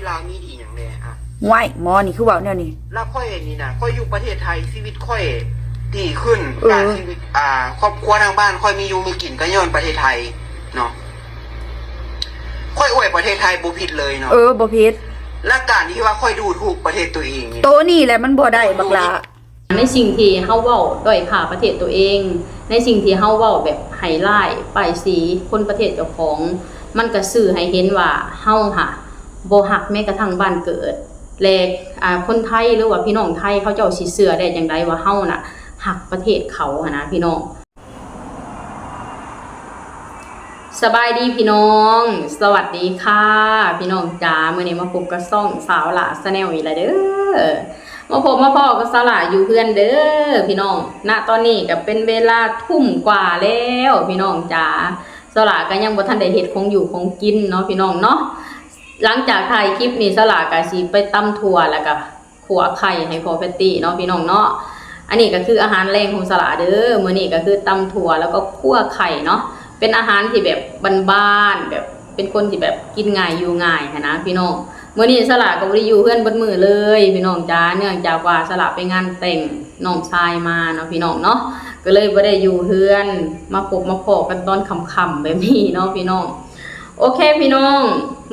ລາວມີດີຫຍັງແດ່ອະ? ຫວ້າຍ ໝໍນີ້ຄືເວົ້າແນວນີ້. ລະຂ້ອຍນີ້ນະ ຂ້ອຍຢູ່ປະເທດໄທ ຊີວິດຂ້ອຍດີຂຶ້ນ. ເອີ ການຊີວິດ ອ່າ ຄອບຄົວທາງບ້ານຂ້ອຍມີຢູ່ມີກິນ ກໍຍ້ອນປະເທດໄທເນາະ. ຂ້ອຍອວຍປະເທດໄທບໍ່ຜິດເລີຍເນາະ. ເອີ ບໍ່ຜິດ. ລະການທີ່ວ່າຂ້ອຍດູຖູກປະເທດຕົວເອງນີ້ ໂຕນີ້ແຫຼະມັນບໍ່ໄດ້ບັກຫຼ້າ. ໃນສິ່ງທີ່ເຮົາເວົ້າດ້ອຍຄ່າປະເທດຕົວເອງ, ໃນສິ່ງທີ່ເຮົາເວົ້າແບບໃຫ້ຮ້າຍປ້າຍສີຄົນປະເທດເຈົ້າຂອງ, ມັນກະສື່ໃຫ້ເຫັນວ່າເຮົາຫະບໍ່ຮັກແມ້ກະທັ່ງບ້ານເກີດ ແລະ ອາ ຄົນໄທ ຫຼືວ່າພີ່ນ້ອງໄທເຂົາເຈົ້າຊິເຊື່ອໄດ້ຈັ່ງໃດວ່າເຮົານະຮັກປະເທດເຂົາຫັ້ນນະພີ່ນ້ອງ. ສະບາຍດີພີ່ນ້ອງ ສະຫວັດດີຄ່ະພີ່ນ້ອງຈ໋າ. ມື້ນີ້ມາພົບກັບຊ່ອງສາວຫຼ້າ Channel ອີກແລ້ວເດີ້. ມາພົບມາພໍ້ກັບສາວຫຼ້າຢູ່ເຮືອນເດີ້ພີ່ນ້ອງ. ນະຕອນນີ້ກະເປັນເວລາທຸ່ມກວ່າແລ້ວພີ່ນ້ອງຈ໋າ. ສາວຫຼ້າກະຍັງບໍ່ທັນໄດ້ເຮັດຂອງຢູ່ຂອງກິນເນາະພີ່ນ້ອງເນາະ. ຫຼັງຈາກຖ່າຍຄລິບນີ້ ສາວຫຼ້າກະຊິໄປຕຳຖົ່ວ ແລ້ວກະ ຂົ້ວໄຂ່ໃຫ້ພໍ່ແພັດຕີ້ເນາະພີ່ນ້ອງເນາະ. ອັນນີ້ກະຄືອາຫານແລງຂອງສາວຫຼ້າເດີ້. ມື້ນີ້ກະຄືຕຳຖົ່ວແລ້ວກໍຂົ້ວໄຂ່ເນາະ. ເປັນອາຫານທີ່ແບບບ້ານໆ ແບບເປັນຄົນທີ່ແບບກິນງ່າຍຢູ່ງ່າຍຫັ້ນນະພີ່ນ້ອງ. ມື້ນີ້ສາວຫຼ້າກໍບໍ່ໄດ້ຢູ່ເຮືອນເບິດມື້ເລີຍພີ່ນ້ອງຈ໋າ ເນື່ອງຈາກວ່າສາວຫຼ້າໄປງານແຕ່ງນ້ອງຊາຍມາເນາະພີ່ນ້ອງເນາະ ກໍເລີຍບໍ່ໄດ້ຢູ່ເຮືອນ. ມາພົບມາພໍ້ກັນຕອນຄ່ຳໆແບບນີ້ເນາະພີ່ນ້ອງ. ໂອເຄພີ່ນ້ອງ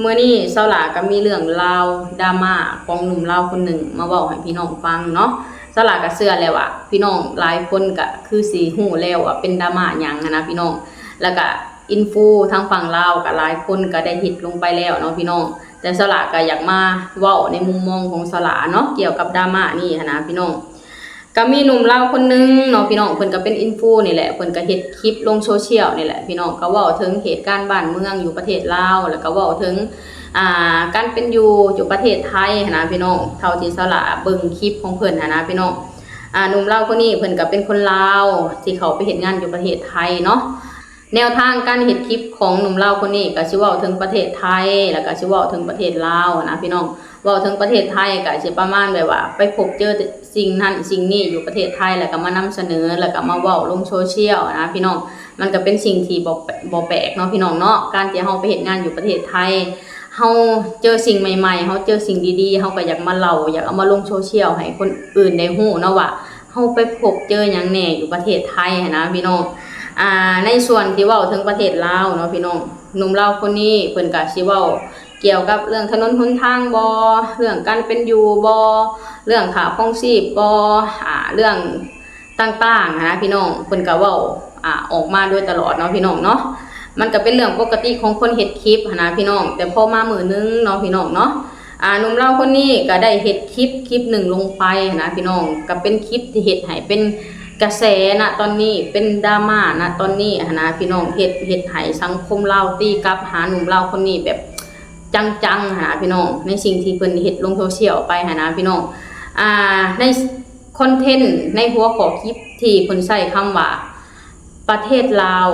ມື້ນີ້ສາວຫຼ້າກໍມີເລື່ອງລາວດຣາມາຂອງໜຸ່ມລາວຄົນໜຶ່ງມາເວົ້າໃຫ້ພີ່ນ້ອງຟັງເນາະ. ສາວຫຼ້າກໍເຊື່ອແລ້ວວ່າພີ່ນ້ອງຫຼາຍຄົນກໍຄືຊິຮູ້ແລ້ວວ່າເປັນດຣາມາຫຍັງຫັ້ນນະພີ່ນ້ອງ. ແລ້ວກໍອິນຟູທາງຝັ່ງລາວກໍຫຼາຍຄົນກໍໄດ້ເຮັດລົງໄປແລ້ວເນາະພີ່ນ້ອງ. ແຕ່ສາວຫຼ້າກໍຢາກມາເວົ້າໃນມຸມມອງຂອງສາວຫຼ້າເນາະ ກ່ຽວກັບດຣາມານີ້ຫັ້ນນະພີ່ນ້ອງ. ກໍມີໜຸ່ມລາວຄົນໜຶ່ງເນາະພີ່ນ້ອງ ເພິ່ນກໍເປັນອິນຟູນີ້ແຫຼະ ເພິ່ນກໍເຮັດຄລິບລົງໂຊຊຽວນີ້ແຫຼະພີ່ນ້ອງ ກໍເວົ້າເຖິງເຫດການບ້ານເມືອງຢູ່ປະເທດລາວ ແລ້ວກໍເວົ້າເຖິງ ອ່າ ການເປັນຢູ່ຢູ່ປະເທດໄທຫັ້ນນະພີ່ນ້ອງ. ເທົ່າທີ່ສາວຫຼ້າເບິ່ງຄລິບຂອງເພິ່ນຫັ້ນນະພີ່ນ້ອງ ອ່າ ໜຸ່ມລາວຄົນນີ້ເພິ່ນກໍເປັນຄົນລາວທີ່ເຂົ້າໄປເຮັດງານຢູ່ປະເທດໄທເນາະ. ແນວທາງການເຮັດຄລິບຂອງໜຸ່ມລາວຄົນນີ້ກໍຊິເວົ້າເຖິງປະເທດໄທ ແລ້ວກໍຊິເວົ້າເຖິງປະເທດລາວນະພີ່ນ້ອງ. ເວົ້າເຖິງປະເທດໄທກໍຊິປະມານແບບວ່າໄປພົບເຈີສິ່ງນັ້ນສິ່ງນີ້ຢູ່ປະເທດໄທ ແລ້ວກໍມານຳສະເໜີ ແລ້ວກໍມາເວົ້າລົງໂຊຊຽວນະພີ່ນ້ອງ. ມັນກໍເປັນສິ່ງທີ່ບໍ່ ບໍ່ແປກເນາະພີ່ນ້ອງເນາະ ການທີ່ເຮົາໄປເຮັດງານຢູ່ປະເທດໄທ ເຮົາເຈີສິ່ງໃໝ່ໆ ເຮົາເຈີສິ່ງດີໆ ເຮົາກໍຢາກມາເລົ່າ ຢາກເອົາມາລົງໂຊຊຽວໃຫ້ຄົນອື່ນໄດ້ຮູ້ເນາະວ່າ ເຮົາໄປພົບເຈີຫຍັງແດ່ຢູ່ປະເທດໄທຫັ້ນນະພີ່ນ້ອງ. ອ່າ ໃນສ່ວນທີ່ເວົ້າເຖິງປະເທດລາວເນາະພີ່ນ້ອງ ໜຸ່ມລາວຄົນນີ້ເພິ່ນກະຊິເວົ້າກ່ຽວກັບເລື່ອງຖະໜົນຫົນທາງບໍ ເລື່ອງການເປັນຢູ່ບໍ ເລື່ອງຄ່າຄອງຊີບບໍ ອ່າ ເລື່ອງຕ່າງໆຫັ້ນນະພີ່ນ້ອງ ເພິ່ນກະເວົ້າ ອ່າ ອອກມາໂດຍຕະຫຼອດເນາະພີ່ນ້ອງເນາະ. ມັນກະເປັນເລື່ອງປົກກະຕິຂອງຄົນເຮັດຄລິບຫັ້ນນະພີ່ນ້ອງ ແຕ່ພໍມາມື້ໜຶ່ງເນາະພີ່ນ້ອງເນາະ ອ່າ ໜຸ່ມລາວຄົນນີ້ກະໄດ້ເຮັດຄລິບ ຄລິບໜຶ່ງລົງໄປຫັ້ນນະພີ່ນ້ອງ ກະເປັນຄລິບທີ່ເຮັດໃຫ້ເປັນກະແສນະຕອນນີ້ ເປັນດຣາມານະຕອນນີ້ຫັ້ນນະພີ່ນ້ອງ ເຮັດ ເຮັດໃຫ້ສັງຄົມລາວຕີກັບຫາໜຸ່ມລາວຄົນນີ້ແບບຈັງໆຫັ້ນນະພີ່ນ້ອງ ໃນສິ່ງທີ່ເພິ່ນເຮັດລົງໂຊຊຽວໄປຫັ້ນນະພີ່ນ້ອງ. ອ່າ ໃນຄອນເທັນ ໃນຫົວຂໍ້ຄລິບທີ່ເພິ່ນໃຊ້ຄຳວ່າ ປະເທດລາວ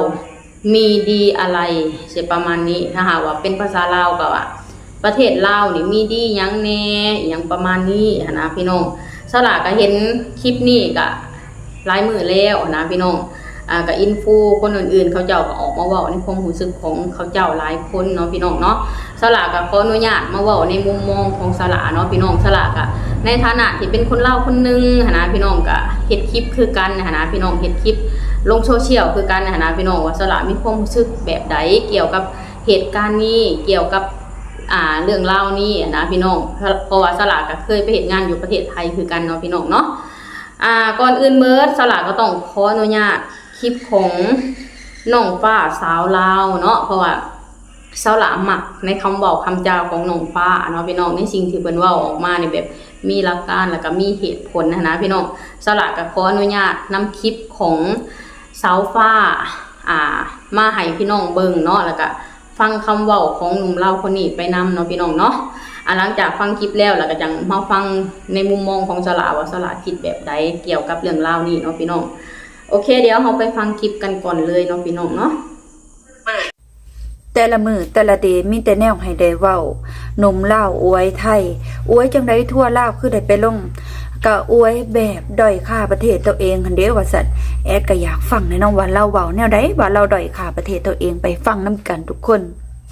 ມີດີອະໄລ ຊິປະມານນີ້ ຖ້າຫາກວ່າເປັນພາສາລາວກໍວ່າ ປະເທດລາວນີ້ມີດີຫຍັງແດ່ ອີ່ຫຍັງປະມານນີ້ຫັ້ນນະພີ່ນ້ອງ. ສາວຫຼ້າກໍເຫັນຄລິບນີ້ກໍຫຼາຍມື້ແລ້ວຫັ້ນນະພີ່ນ້ອງ ອ່າ ກໍອິນຟູຄົນອື່ນໆ ເຂົາເຈົ້າກໍອອກມາເວົ້າໃນຄວາມຮູ້ສຶກຂອງເຂົາເຈົ້າຫຼາຍຄົນເນາະພີ່ນ້ອງເນາະ. ສາວຫຼ້າກໍຂໍອະນຸຍາດມາເວົ້າໃນມຸມມອງຂອງສາວຫຼ້າເນາະພີ່ນ້ອງ. ສາວຫຼ້າກໍໃນຖານະທີ່ເປັນຄົນລາວຄົນໜຶ່ງຫັ້ນນະພີ່ນ້ອງ ກໍເຮັດຄລິບຄືກັນຫັ້ນນະພີ່ນ້ອງ ເຮັດຄລິບລົງໂຊຊຽວຄືກັນຫັ້ນນະພີ່ນ້ອງ ວ່າສາວຫຼ້າມີຄວາມຮູ້ສຶກແບບໃດກ່ຽວກັບເຫດການນີ້ ກ່ຽວກັບ ອ່າ ເລື່ອງລາວນີ້ຫັ້ນນະພີ່ນ້ອງ ເພາະວ່າສາວຫຼ້າກໍເຄີຍໄປເຮັດງານຢູ່ປະເທດໄທຄືກັນເນາະພີ່ນ້ອງເນາະ. ອ່າ ກ່ອນອື່ນເໝິດ ສາວຫຼ້າກໍຕ້ອງຂໍອະນຸຍາດຄລິບຂອງນ້ອງຟ້າສາວລາວເນາະ ເພາະວ່າ ສາວຫຼ້າມັກໃນຄຳເວົ້າຄຳຈາຂອງນ້ອງຟ້າເນາະພີ່ນ້ອງ ໃນສິ່ງທີ່ເພິ່ນເວົ້າອອກມານີ້ແບບມີຫຼັກການ ແລ້ວກໍມີເຫດຜົນຫັ້ນນະພີ່ນ້ອງ. ສາວຫຼ້າກໍຂໍອະນຸຍາດນຳຄລິບຂອງສາວຟ້າ ອ່າ ມາໃຫ້ພີ່ນ້ອງເບິ່ງເນາະ ແລ້ວກໍຟັງຄຳເວົ້າຂອງໜຸ່ມລາວຄົນນີ້ໄປນຳເນາະພີ່ນ້ອງເນາະ. ອ່າ ຫຼັງຈາກຟັງຄລິບແລ້ວ ແລ້ວກໍຈັ່ງມາຟັງໃນມຸມມອງຂອງສາວຫຼ້າວ່າສາວຫຼ້າຄິດແບບໃດກ່ຽວກັບເລື່ອງລາວນີ້ເນາະພີ່ນ້ອງ. ໂອເຄ ດຽວເຮົາໄປຟັງຄລິບກັນກ່ອນເລີຍເນາະພີ່ນ້ອງເນາະ. ແຕ່ລະມື້ແຕ່ລະເດມີແຕ່ແນວໃຫ້ໄດ້ເວົ້າ ໜຸ່ມລາວອວຍໄທ ອວຍຈັ່ງໃດທົ່ວລາວຄືໄດ້ໄປລົງ ກະອວຍແບບດ້ອຍຄ່າປະເທດໂຕເອງຫັ້ນເດ້ວ່າຊັ້ນ. ແອດກະຢາກຟັງແດ່ເນາະວ່າລາວເວົ້າແນວໃດ ວ່າລາວດ້ອຍຄ່າປະເທດໂຕເອງ ໄປຟັງນຳກັນທຸກຄົນ.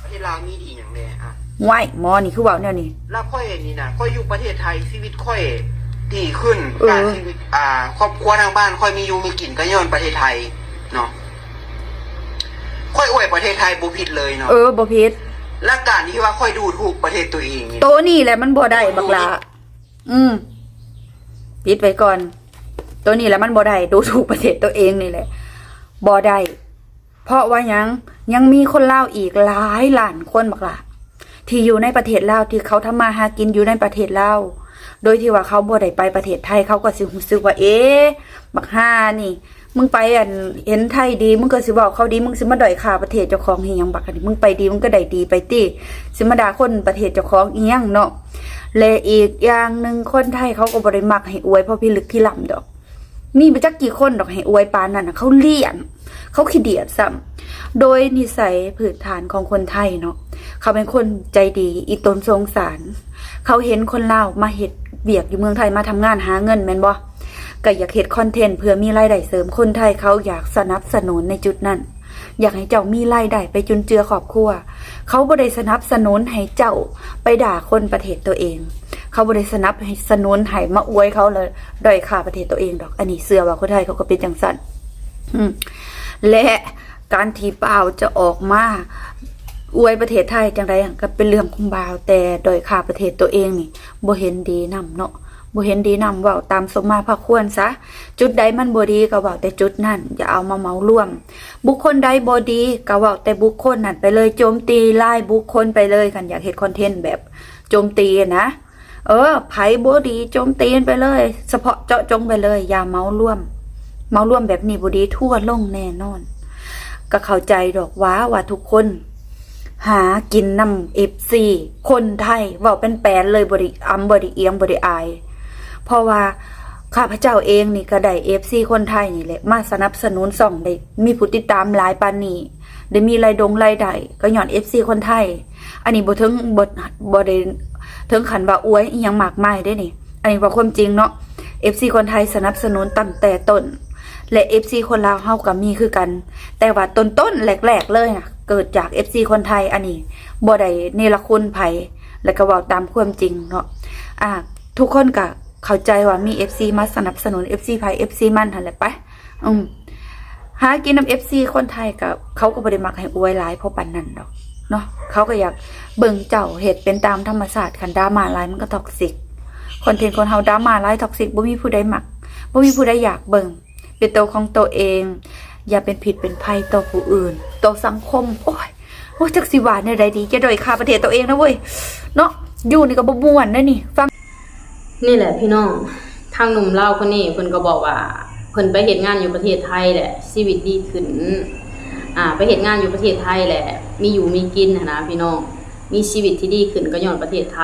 ປະເທດລາວມີດີຫຍັງແດ່ອະ? ວ້າຍ ໝໍນີ້ຄືເວົ້າແນວນີ້. ແລ້ວຂ້ອຍນີ້ນະ ຂ້ອຍຢູ່ປະເທດໄທ ຊີວິດຂ້ອຍດີຂຶ້ນ ເອີ ການຊີວິດ ອ່າ ຄອບຄົວທາງບ້ານຂ້ອຍມີຢູ່ມີກິນ ກໍຍ້ອນປະເທດໄທເນາະ. ຂ້ອຍອວຍປະເທດໄທບໍ່ຜິດເລີຍເນາະ. ເອີ ບໍ່ຜິດ. ແລະການທີ່ວ່າຂ້ອຍດູຖູກປະເທດຕົວເອງນີ້ ໂຕນີ້ແຫຼະມັນບໍ່ໄດ້ບັກຫຼ້າ. ອືມ ປິດໄວ້ກ່ອນ. ໂຕນີ້ແຫຼະມັນບໍ່ໄດ້ ດູຖູກປະເທດຕົວເອງນີ້ແຫຼະ ບໍ່ໄດ້. ເພາະວ່າຫຍັງ? ຍັງມີຄົນລາວອີກຫຼາຍລ້ານຄົນບັກຫຼ້າ ທີ່ຢູ່ໃນປະເທດລາວ ທີ່ເຂົາທຳມາຫາກິນຢູ່ໃນປະເທດລາວ ໂດຍທີ່ວ່າເຂົາບໍ່ໄດ້ໄປປະເທດໄທ ເຂົາກໍຊິຮູ້ສຶກວ່າ ເອ ບັກຫ່ານີ້ ມຶງໄປ ອັນ ເຫັນໄທດີ ມຶງກໍຊິເວົ້າເຂົາດີ ມຶງຊິມາດ້ອຍຄ່າປະເທດເຈົ້າຂອງເຮັດຫຍັງ ບັກອັນນີ້ ມຶງໄປດີ ມຶງກໍໄດ້ດີໄປຕິ ຊິມາດ່າຄົນປະເທດເຈົ້າຂອງອີ່ຫຍັງເນາະ. ແລະອີກຢ່າງໜຶ່ງ ຄົນໄທເຂົາກໍບໍ່ໄດ້ມັກໃຫ້ອວຍພໍພິລຶກພິລຳດອກ. ມີບໍ່ຈັກກີ່ຄົນດອກໃຫ້ອວຍປານນັ້ນນະ ເຂົາລ້ຽນ ເຂົາຂີ້ດຽດຊ້ຳ. ໂດຍນິໄສພື້ນຖານຂອງຄົນໄທເນາະ ເຂົາເປັນຄົນໃຈດີ ອີ່ຕົນສົງສານ. ເຂົາເຫັນຄົນລາວມາເຮັດວຽກຢູ່ເມືອງໄທ ມາທຳງານຫາເງິນແມ່ນບໍ່? ກໍຢາກເຮັດຄອນເທັນເພື່ອມີລາຍໄດ້ເສີມ. ຄົນໄທເຂົາຢາກສະໜັບສະໜູນໃນຈຸດນັ້ນ ຢາກໃຫ້ເຈົ້າມີລາຍໄດ້ໄປຈຸນເຈືອຄອບຄົວ. ເຂົາບໍ່ໄດ້ສະໜັບສະໜູນໃຫ້ເຈົ້າໄປດ່າຄົນປະເທດຕົວເອງ. ເຂົາບໍ່ໄດ້ສະໜັບສະໜູນໃຫ້ມາອວຍເຂົາ ແລະດ້ອຍຄ່າປະເທດຕົວເອງດອກ. ອັນນີ້ເຊື່ອວ່າຄົນໄທເຂົາກໍເປັນຈັ່ງຊັ້ນ. ອືມ ແລະການທີ່ບ່າວຈະອອກມາອວຍປະເທດໄທຈັ່ງໃດ ກໍເປັນເລື່ອງຂອງບ່າວ, ແຕ່ດ້ອຍຄ່າປະເທດຕົວເອງນີ້ບໍ່ເຫັນດີນຳເນາະ. ບໍ່ເຫັນດີນຳ ເວົ້າຕາມສົມມາພາຄວນຊະ. ຈຸດໃດມັນບໍ່ດີກໍເວົ້າແຕ່ຈຸດນັ້ນ ຢ່າເອົາມາເໝົາລວມ. ບຸກຄົນໃດບໍ່ດີກໍເວົ້າແຕ່ບຸກຄົນນັ້ນໄປເລີຍ ໂຈມຕີລາຍບຸກຄົນໄປເລີຍ. ຄັນຢາກເຮັດຄອນເທັນແບບໂຈມຕີນະ ເອີ ໃຜບໍ່ດີໂຈມຕີມັນໄປເລີຍ ສະເພາະເຈາະຈົງໄປເລີຍ ຢ່າເໝົາລວມ. ເໝົາລວມແບບນີ້ບໍ່ດີ ທົວລົງແນ່ນອນ. ກໍເຂົ້າໃຈດອກວ່າ ວ່າທຸກຄົນ ຫາກິນນຳເອັຟຊີຄົນໄທ ເວົ້າແປນໆເລີຍ ບໍ່ໄດ້ອຳ ບໍ່ໄດ້ອຽງ ບໍ່ໄດ້ອາຍ. ເພາະວ່າຂ້າພະເຈົ້າເອງນີ້ກໍໄດ້ເອັຟຊີຄົນໄທນີ້ແຫຼະ ມາສະໜັບສະໜູນຊ່ອງ ໄດ້ມີຜູ້ຕິດຕາມຫຼາຍປານນີ້ ໄດ້ມີລາຍດົງລາຍໄດ້ ກໍຍ້ອນເອັຟຊີຄົນໄທ. ອັນນີ້ບໍ່ເຖິງ ບໍ່ ບໍ່ໄດ້ເຖິງຂັ້ນວ່າອວຍອີ່ຫຍັງມາກມາຍເດ້ນີ້. ອັນນີ້ເວົ້າຄວາມຈິງເນາະ ເອັຟຊີຄົນໄທສະໜັບສະໜູນຕັ້ງແຕ່ຕົ້ນ ແລະເອັຟຊີຄົນລາວເຮົາກໍມີຄືກັນ ແຕ່ວ່າຕົ້ນໆແລກໆເລີຍນະ ເກີດຈາກເອັຟຊີຄົນໄທ. ອັນນີ້ບໍ່ໄດ້ເນລະຄຸນໃຜ ແລະກໍເວົ້າຕາມຄວາມຈິງເນາະ. ອ່າ ທຸກຄົນກໍເຂົ້າໃຈວ່າມີເອັຟຊີມາສະໜັບສະໜູນ ເອັຟຊີໃຜເອັຟຊີມັນຫັ້ນແຫຼະໄປ. ອືມ ຫາກິນນຳເອັຟຊີຄົນໄທ ກໍເຂົາກໍບໍ່ໄດ້ມັກໃຫ້ອວຍຫຼາຍພໍປານນັ້ນດອກເນາະ. ເຂົາກໍຢາກເບິ່ງເຈົ້າເຮັດເປັນຕາມທຳມະຊາດ. ຄັນດຣາມາຫຼາຍມັນກໍທັອກຊິກ. ຄອນເທັນຂອງເຮົາດຣາມາຫຼາຍທັອກຊິກ ບໍ່ມີຜູ້ໃດມັກ ບໍ່ມີຜູ້ໃດຢາກເບິ່ງ. ເປັນໂຕຂອງໂຕເອງ ຢ່າເປັນພິດເປັນໄພຕໍ່ຜູ້ອື່ນ ຕໍ່ສັງຄົມ. ໂອ້ຍ ໂອ້ຍ ຈັກຊິວ່າແນວໃດດີ ຢ່າດ້ອຍຄ່າປະເທດໂຕເອງນະເວີຍເນາະ. ຢູ່ນີ້ກໍບໍ່ມ່ວນເດ້ນີ້ ຟັງ. ນີ້ແຫຼະພີ່ນ້ອງ ທາງໜຸ່ມລາວຄົນນີ້ເພິ່ນກໍບອກວ່າ ເພິ່ນໄປເຮັດງານຢູ່ປະເທດໄທແຫຼະ ຊີວິດດີຂຶ້ນ. ອ່າ ໄປເຮັດງານຢູ່ປະເທດໄທແຫຼະ ມີຢູ່ມີກິນຫັ້ນນະພີ່ນ້ອງ ມີຊີວິດທີ່ດີຂຶ້ນກໍຍ້ອນປະເທດໄທ.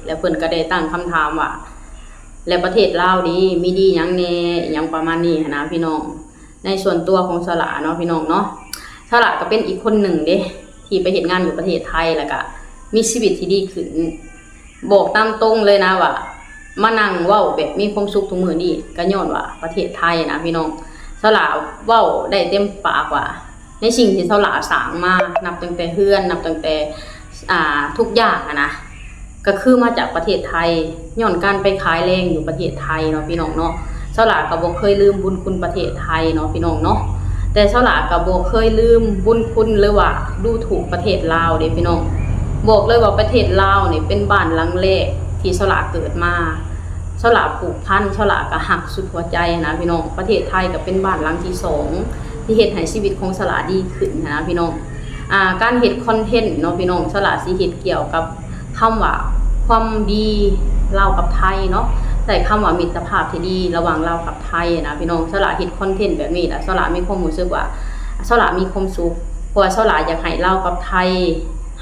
ແລະເພິ່ນກໍໄດ້ຕັ້ງຄຳຖາມວ່າ ແລະປະເທດລາວນີ້ມີດີຫຍັງແດ່ ອີ່ຫຍັງປະມານນີ້ຫັ້ນນະພີ່ນ້ອງ. ໃນສ່ວນຕົວຂອງສະຫຼາເນາະພີ່ນ້ອງເນາະ ສະຫຼາກໍເປັນອີກຄົນໜຶ່ງເດ້ ທີ່ໄປເຮັດງານຢູ່ປະເທດໄທ ແລ້ວກະມີຊີວິດທີ່ດີຂຶ້ນ. ບອກຕາມຕົງເລີຍນະວ່າ ມານັ່ງເວົ້າແບບມີຄວາມສຸກທຸກມື້ນີ້ ກໍຍ້ອນວ່າປະເທດໄທນະພີ່ນ້ອງ. ສະຫຼາເວົ້າໄດ້ເຕັມປາກວ່າ ໃນສິ່ງທີ່ສະຫຼາສ້າງມາ ນັບຕັ້ງແຕ່ເຮືອນ ນັບຕັ້ງແຕ່ ອ່າ ທຸກຢ່າງຫັ້ນນະ ກໍຄືມາຈາກປະເທດໄທ ຍ້ອນການໄປຂາຍແລງຢູ່ປະເທດໄທເນາະພີ່ນ້ອງເນາະ. ສະຫຼາກໍບໍ່ເຄີຍລືມບຸນຄຸນປະເທດໄທເນາະພີ່ນ້ອງເນາະ ແຕ່ສະຫຼາກໍບໍ່ເຄີຍລືມບຸນຄຸນ ຫຼືວ່າດູຖູກປະເທດລາວເດ້ພີ່ນ້ອງ. ບອກເລີຍວ່າປະເທດລາວນີ້ເປັນບ້ານຫຼັງແລກທີ່ສະຫຼາເກີດມາ ສະຫຼາຜູກພັນ ສະຫຼາກໍຮັກສຸດຫົວໃຈນະພີ່ນ້ອງ. ປະເທດໄທກໍເປັນບ້ານຫຼັງທີສອງ ທີ່ເຮັດໃຫ້ຊີວິດຂອງສະຫຼາດີຂຶ້ນນະພີ່ນ້ອງ. ອ່າ ການເຮັດຄອນເທັນເນາະພີ່ນ້ອງ ສະຫຼາຊິເຮັດກ່ຽວກັບຄຳວ່າ ຄວາມດີລາວກັບໄທເນາະ ໃຊ້ຄຳວ່າມິດຕະພາບທີ່ດີລະຫວ່າງລາວກັບໄທນະພີ່ນ້ອງ. ສະຫຼາເຮັດຄອນເທັນແບບນີ້ລະ ສະຫຼາມີຄວາມຮູ້ສຶກວ່າ ສະຫຼາມີຄວາມສຸກ ເພາະວ່າສະຫຼາຢາກໃຫ້ລາວກັບໄທ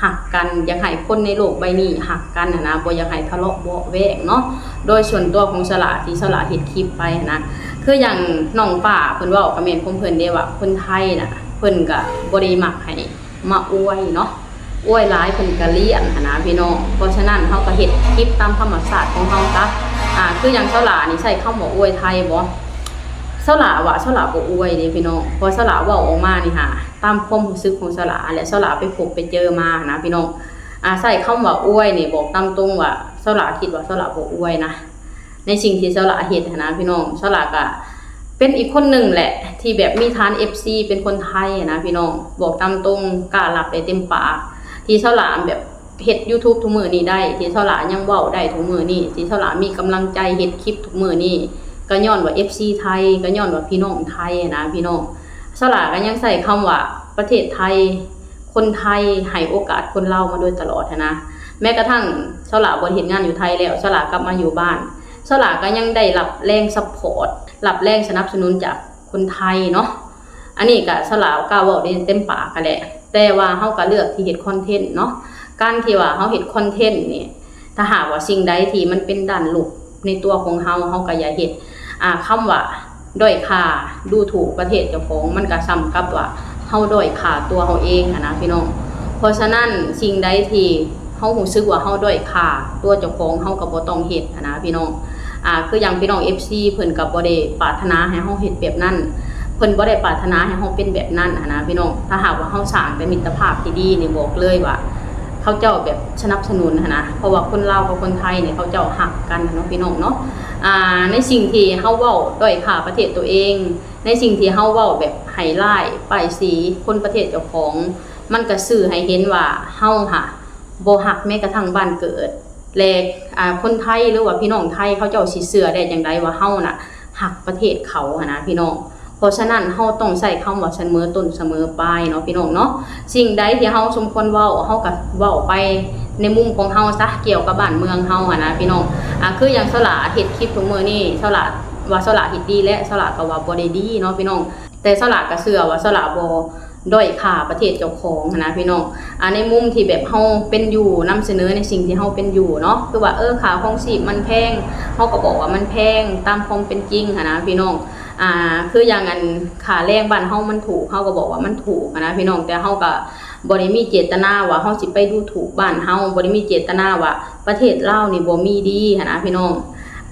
ຮັກກັນ ຢາກໃຫ້ຄົນໃນໂລກໃບນີ້ຮັກກັນຫັ້ນນະ ບໍ່ຢາກໃຫ້ທະເລາະເບາະແວ້ງເນາະ. ໂດຍສ່ວນຕົວຂອງສະຫຼາທີ່ສະຫຼາເຮັດຄລິບໄປຫັ້ນນະ ຄືຢ່າງນ້ອງຟ້າເພິ່ນເວົ້າກໍແມ່ນຂອງເພິ່ນເດ້ວ່າ ຄົນໄທນະ ເພິ່ນກໍບໍ່ໄດ້ມັກໃຫ້ ມາອວຍເນາະ ອວຍຫຼາຍເພິ່ນກະລ້ຽນຫັ້ນນະພີ່ນ້ອງ. ເພາະສະນັ້ນເຮົາກະເຮັດຄລິບຕາມທຳມະຊາດຂອງເຮົາຊະ. ອ່າ ຄືຢ່າງສາວຫຼ້ານີ້ໃຊ້ຄຳວ່າອວຍໄທບໍ່? ສາວຫຼ້າວ່າສາວຫຼ້າບໍ່ອວຍເດ້ພີ່ນ້ອງ ເພາະສາວຫຼ້າເວົ້າອອກມານີ້ຫາ ຕາມຄວາມຮູ້ສຶກຂອງສາວຫຼ້າ ແລະ ສາວຫຼ້າໄປພົບໄປເຈີມາຫັ້ນນະພີ່ນ້ອງ. ອາ ໃຊ້ຄຳວ່າອວຍນີ້ ບອກຕາມຕົງວ່າ ສາວຫຼ້າຄິດວ່າສາວຫຼ້າບໍ່ອວຍນະ ໃນສິ່ງທີ່ສາວຫຼ້າເຮັດຫັ້ນນະພີ່ນ້ອງ. ສາວຫຼ້າກະເປັນອີກຄົນໜຶ່ງແຫຼະ ທີ່ແບບມີຖານເອັຟຊີເປັນຄົນໄທຫັ້ນນະພີ່ນ້ອງ. ບອກຕາມຕົງ ກ້າຮັບໄດ້ເຕັມປາກ ທີ່ສາວຫຼ້າແບບເຮັດຢູທູບທຸກມື້ນີ້ໄດ້ ທີ່ສາວຫຼ້າຍັງເວົ້າໄດ້ທຸກມື້ນີ້ ທີ່ສາວຫຼ້າມີກຳລັງໃຈເຮັດຄລິບທຸກມື້ນີ້ ກໍຍ້ອນວ່າເອັຟຊີໄທ ກໍຍ້ອນວ່າພີ່ນ້ອງໄທຫັ້ນນະພີ່ນ້ອງ. ສາວຫຼ້າກໍຍັງໃຊ້ຄຳວ່າປະເທດໄທ ຄົນໄທໃຫ້ໂອກາດຄົນລາວມາໂດຍຕະຫຼອດຫັ້ນນະ. ແມ້ກະທັ່ງສາວຫຼ້າບໍ່ໄດ້ເຮັດງານຢູ່ໄທແລ້ວ ສາວຫຼ້າກັບມາຢູ່ບ້ານ ສາວຫຼ້າກໍຍັງໄດ້ຮັບແຮງຊັບພອດ ຮັບແຮງສະໜັບສະໜູນຈາກຄົນໄທເນາະ. ອັນນີ້ກະສາວຫຼ້າກ້າເວົ້າໄດ້ເຕັມປາກຫັ້ນແຫຼະ ແຕ່ວ່າເຮົາກະເລືອກທີ່ເຮັດຄອນເທັນເນາະ. ການທີ່ວ່າເຮົາເຮັດຄອນເທັນນີ້ ຖ້າຫາກວ່າສິ່ງໃດທີ່ມັນເປັນດ້ານລົບໃນຕົວຂອງເຮົາ ເຮົາກໍຢ່າເຮັດ. ອາ ຄຳວ່າດ້ອຍຄ່າ ດູຖູກປະເທດເຈົ້າຂອງ ມັນກໍສ່ຳກັບວ່າເຮົາດ້ອຍຄ່າຕົວເຮົາເອງຫັ້ນນະພີ່ນ້ອງ. ເພາະສະນັ້ນ ສິ່ງໃດທີ່ເຮົາຮູ້ສຶກວ່າເຮົາດ້ອຍຄ່າຕົວເຈົ້າຂອງ ເຮົາກໍບໍ່ຕ້ອງເຮັດຫັ້ນນະພີ່ນ້ອງ. ອາ ຄືຢ່າງພີ່ນ້ອງເອັຟຊີເພິ່ນກໍບໍ່ໄດ້ປາດຖະໜາໃຫ້ເຮົາເຮັດແບບນັ້ນ ເພິ່ນບໍ່ໄດ້ປາດຖະໜາໃຫ້ເຮົາເປັນແບບນັ້ນຫັ້ນນະພີ່ນ້ອງ. ຖ້າຫາກວ່າເຮົາສ້າງແຕ່ມິດຕະພາບທີ່ດີນີ້ ບອກເລີຍວ່າ ເຂົາເຈົ້າແບບສະໜັບສະໜູນຫັ້ນນະ ເພາະວ່າຄົນລາວກັບຄົນໄທນີ້ ເຂົາເຈົ້າຮັກກັນເນາະພີ່ນ້ອງເນາະ. ອາ ໃນສິ່ງທີ່ເຮົາເວົ້າດ້ອຍຄ່າປະເທດຕົວເອງ ໃນສິ່ງທີ່ເຮົາເວົ້າແບບໃຫ້ຮ້າຍປ້າຍສີຄົນປະເທດເຈົ້າຂອງ ມັນກະສື່ໃຫ້ເຫັນວ່າເຮົາຫະບໍ່ຮັກແມ້ກະທັ່ງບ້ານເກີດ ແລະ ອາ ຄົນໄທ ຫຼືວ່າພີ່ນ້ອງໄທ ເຂົາເຈົ້າຊິເຊື່ອໄດ້ຈັ່ງໃດວ່າເຮົານະຮັກປະເທດເຂົາຫັ້ນນະພີ່ນ້ອງ. ເພາະສະນັ້ນ ເຮົາຕ້ອງໃຊ້ຄຳວ່າສະເໝີຕົ້ນສະເໝີປາຍເນາະພີ່ນ້ອງເນາະ. ສິ່ງໃດທີ່ເຮົາສົມຄວນເວົ້າ ເຮົາກໍເວົ້າໄປໃນມຸມຂອງເຮົາຊະ ກ່ຽວກັບບ້ານເມືອງເຮົາຫັ້ນນະພີ່ນ້ອງ. ອາ ຄືຢ່າງສາວຫຼ້າເຮັດຄລິບທຸກມື້ນີ້ ສາວຫຼ້າວ່າສາວຫຼ້າເຮັດດີ ແລະ ສາວຫຼ້າກໍວ່າບໍ່ໄດ້ດີເນາະພີ່ນ້ອງ. ແຕ່ສາວຫຼ້າກໍເຊື່ອວ່າສາວຫຼ້າບໍ່ດ້ອຍຄ່າປະເທດເຈົ້າຂອງຫັ້ນນະພີ່ນ້ອງ. ອາ ໃນມຸມທີ່ແບບເຮົາເປັນຢູ່ ນຳສະເໜີໃນສິ່ງທີ່ເຮົາເປັນຢູ່ເນາະ ຄືວ່າ ເອີ ຄ່າຄອງຊີບມັນແພງ ເຮົາກໍບອກວ່າມັນແພງຕາມຄວາມເປັນຈິງຫັ້ນນະພີ່ນ້ອງ. ອາ ຄືຢ່າງອັນ ຄ່າແຮງບ້ານເຮົາມັນຖືກ ເຮົາກໍບອກວ່າມັນຖືກຫັ້ນນະພີ່ນ້ອງ. ແຕ່ເຮົາກໍບໍ່ໄດ້ມີເຈດຕະນາວ່າເຮົາຊິໄປດູຖູກບ້ານເຮົາ ບໍ່ໄດ້ມີເຈດຕະນາວ່າປະເທດລາວນີ້ບໍ່ມີດີຫັ້ນນະພີ່ນ້ອງ.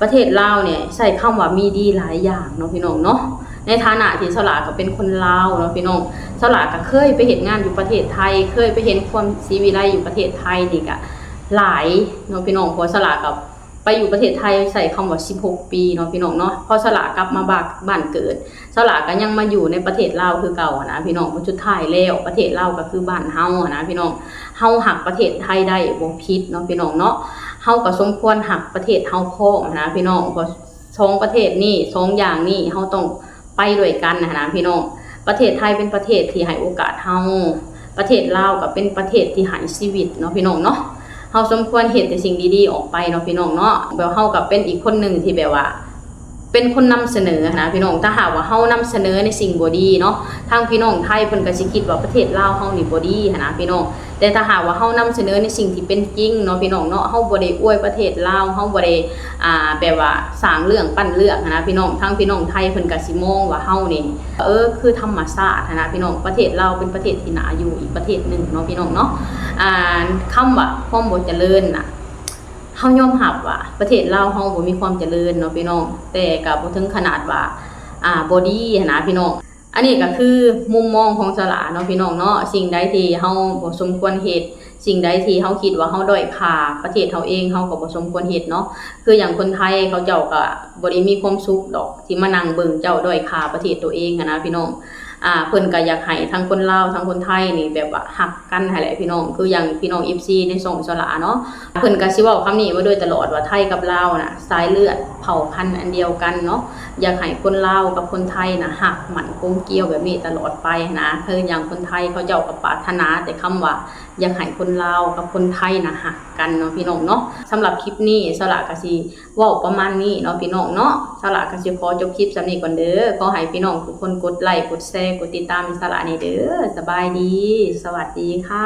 ປະເທດລາວນີ້ໃຊ້ຄຳວ່າມີດີຫຼາຍຢ່າງເນາະພີ່ນ້ອງເນາະ. ໃນຖານະທີ່ສາວຫຼ້າກໍເປັນຄົນລາວເນາະພີ່ນ້ອງ ສາວຫຼ້າກໍເຄີຍໄປເຮັດງານຢູ່ປະເທດໄທ ເຄີຍໄປເຫັນຄວາມສີວິໄລຢູ່ປະເທດໄທນີ້ກໍຫຼາຍເນາະພີ່ນ້ອງ. ເພາະສາວຫຼ້າກໍໄປຢູ່ປະເທດໄທ ໃຊ້ຄຳວ່າສິບຫົກປີເນາະພີ່ນ້ອງເນາະ. ເພາະສາວຫຼ້າກັບມາບ້ານເກີດ ສາວຫຼ້າກໍຍັງມາຢູ່ໃນປະເທດລາວຄືເກົ່າຫັ້ນນະພີ່ນ້ອງ. ເພາະສຸດທ້າຍແລ້ວປະເທດລາວກໍຄືບ້ານເຮົາຫັ້ນນະພີ່ນ້ອງ. ເຮົາຮັກປະເທດໄທໄດ້ບໍ່ຜິດເນາະພີ່ນ້ອງເນາະ. ເຮົາກໍສົມຄວນຮັກປະເທດເຮົາພ້ອມຫັ້ນນະພີ່ນ້ອງ. ເພາະສອງປະເທດນີ້ ສອງຢ່າງນີ້ ເຮົາຕ້ອງໄປດ້ວຍກັນຫັ້ນນະພີ່ນ້ອງ. ປະເທດໄທເປັນປະເທດທີ່ໃຫ້ໂອກາດເຮົາ ປະເທດລາວກໍເປັນປະເທດທີ່ໃຫ້ຊີວິດເນາະພີ່ນ້ອງເນາະ. ເຮົາສົມຄວນເຮັດແຕ່ສິ່ງດີໆອອກໄປເນາະພີ່ນ້ອງເນາະ. ແບບເຮົາກໍເປັນອີກຄົນໜຶ່ງທີ່ແບບວ່າ ເປັນຄົນນຳສະເໜີຫັ້ນນະພີ່ນ້ອງ. ຖ້າຫາກວ່າເຮົານຳສະເໜີໃນສິ່ງບໍ່ດີເນາະ ທາງພີ່ນ້ອງໄທເພິ່ນກໍຊິຄິດວ່າປະເທດລາວເຮົານີ້ບໍ່ດີຫັ້ນນະພີ່ນ້ອງ. ແຕ່ຖ້າຫາກວ່າເຮົານຳສະເໜີໃນສິ່ງທີ່ເປັນຈິງເນາະພີ່ນ້ອງເນາະ ເຮົາບໍ່ໄດ້ອວຍປະເທດລາວ ເຮົາບໍ່ໄດ້ ອາ ແບບວ່າສ້າງເລື່ອງປັ້ນເລື່ອງຫັ້ນນະພີ່ນ້ອງ ທາງພີ່ນ້ອງໄທເພິ່ນກໍຊິມອງວ່າເຮົານີ້ ເອີ ຄືທຳມະຊາດຫັ້ນນະພີ່ນ້ອງ. ປະເທດລາວເປັນປະເທດທີ່ໜ້າຢູ່ອີກປະເທດໜຶ່ງເນາະພີ່ນ້ອງເນາະ. ອາ ຄຳວ່າຄວາມບໍ່ຈະເລີນນະ ເຮົາຍອມຮັບວ່າປະເທດລາວເຮົາບໍ່ມີຄວາມຈະເລີນເນາະພີ່ນ້ອງ ແຕ່ກໍບໍ່ເຖິງຂະໜາດວ່າ ອາ ບໍ່ດີຫັ້ນນະພີ່ນ້ອງ. ອັນນີ້ກໍຄືມຸມມອງຂອງສາວຫຼ້າເນາະພີ່ນ້ອງເນາະ. ສິ່ງໃດທີ່ເຮົາບໍ່ສົມຄວນເຮັດ ສິ່ງໃດທີ່ເຮົາຄິດວ່າເຮົາດ້ອຍຄ່າປະເທດເຮົາເອງ ເຮົາກໍບໍ່ສົມຄວນເຮັດເນາະ. ຄືຢ່າງຄົນໄທເຂົາເຈົ້າກໍບໍ່ໄດ້ມີຄວາມສຸກດອກ ທີ່ມານັ່ງເບິ່ງເຈົ້າດ້ອຍຄ່າປະເທດຕົວເອງຫັ້ນນະພີ່ນ້ອງ. ອາ ເພິ່ນກໍຢາກໃຫ້ທັງຄົນລາວທັງຄົນໄທນີ້ແບບວ່າຮັກກັນຫັ້ນແຫຼະພີ່ນ້ອງ. ຄືຢ່າງພີ່ນ້ອງເອັຟຊີໃນຊ່ອງສາວຫຼ້າເນາະ ເພິ່ນກໍຊິເວົ້າຄຳນີ້ມາໂດຍຕະຫຼອດວ່າ ໄທກັບລາວນະ ສາຍເລືອດເຜົ່າພັນອັນດຽວກັນເນາະ. ຢາກໃຫ້ຄົນລາວກັບຄົນໄທນະ ຮັກໝັ້ນກົມກຽວແບບນີ້ຕະຫຼອດໄປຫັ້ນນະ. ຄືຢ່າງຄົນໄທເຂົາເຈົ້າກໍປາດຖະໜາແຕ່ຄຳວ່າ ຢາກໃຫ້ຄົນລາວກັບຄົນໄທນະ ຮັກກັນເນາະພີ່ນ້ອງເນາະ. ສຳລັບຄລິບນີ້ ສາວຫຼ້າກໍຊິເວົ້າປະມານນີ້ເນາະພີ່ນ້ອງເນາະ. ສາວຫຼ້າກໍຊິຂໍຈົບຄລິບສ່ຳນີ້ກ່ອນເດີ. ຂໍໃຫ້ພີ່ນ້ອງທຸກຄົນກົດໄລ ກົດແຊ ກົດຕິດຕາມໃຫ້ສາວຫຼ້າແດ່ເດີ. ສະບາຍດີ ສະຫວັດດີຄ່ະ.